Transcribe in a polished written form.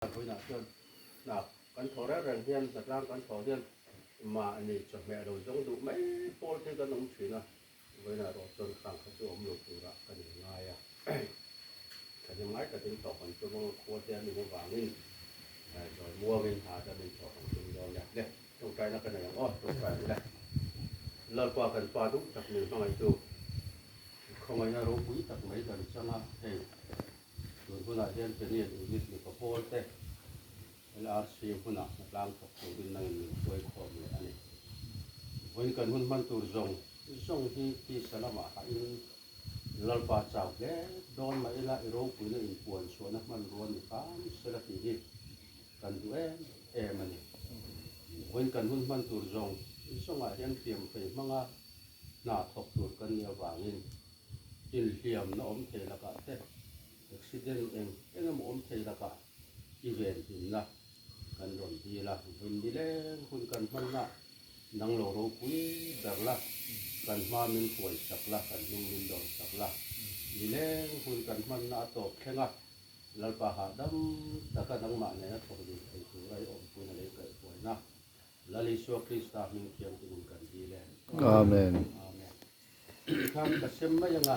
Vawiinah chuan hna kan thawh reng reng hian hnatlang kan thawh hian mahni chawhmeh lo zawng duh mai pawl te kan awm thin a, vawiinah erawh chuan khang kha chu awm lo turah kan inngai a. Thahnem ngai takin thawh kan tum ang a, khua te an awm avangin zawi muangin hna damin thawh kan tum dawn nia. Le, tawngtaina ka nei ang aw, tawngtai ang le. Lalpa kan pa duh tak min hmangaihtu, khawngaihna ropui tak mai kan chang a, hei. Tun hunah hian Peniel Unit mipa pawl te LRC hmunah hnatlang thawk turin nangin min hruai khawm leh a ni. Vawiin kan hun hman tur zawng zawng hi tisa lamah hahin Lalpa chau hle dawn mah ila i ropuina inpuan chhuahna hmanrua ni hram sela tih hi kan duh em em a ni. Vawiin kan hun hman tur zawng zawngah hian hriamhrei hmanga hna thawk tur kan nih avangin Inhliamna awm thei lakah te, accident eng eng emaw awm thei lakah i venhimna kan rawn dil a, vun nileng hun kan hmanna nang lo ropui ber la, kan hma min huai sak la, kan hnung min dawn sak la, nileng hun kan hmanna a tawp thleng a, Lalpa hahdam taka nangmah nena thawk dun thei tura i awmpuina lei kaihhruaina Lal Isua Krista hming thiamtinin kan dil e. Amen. Amen. Tikhan ka sem mai anga.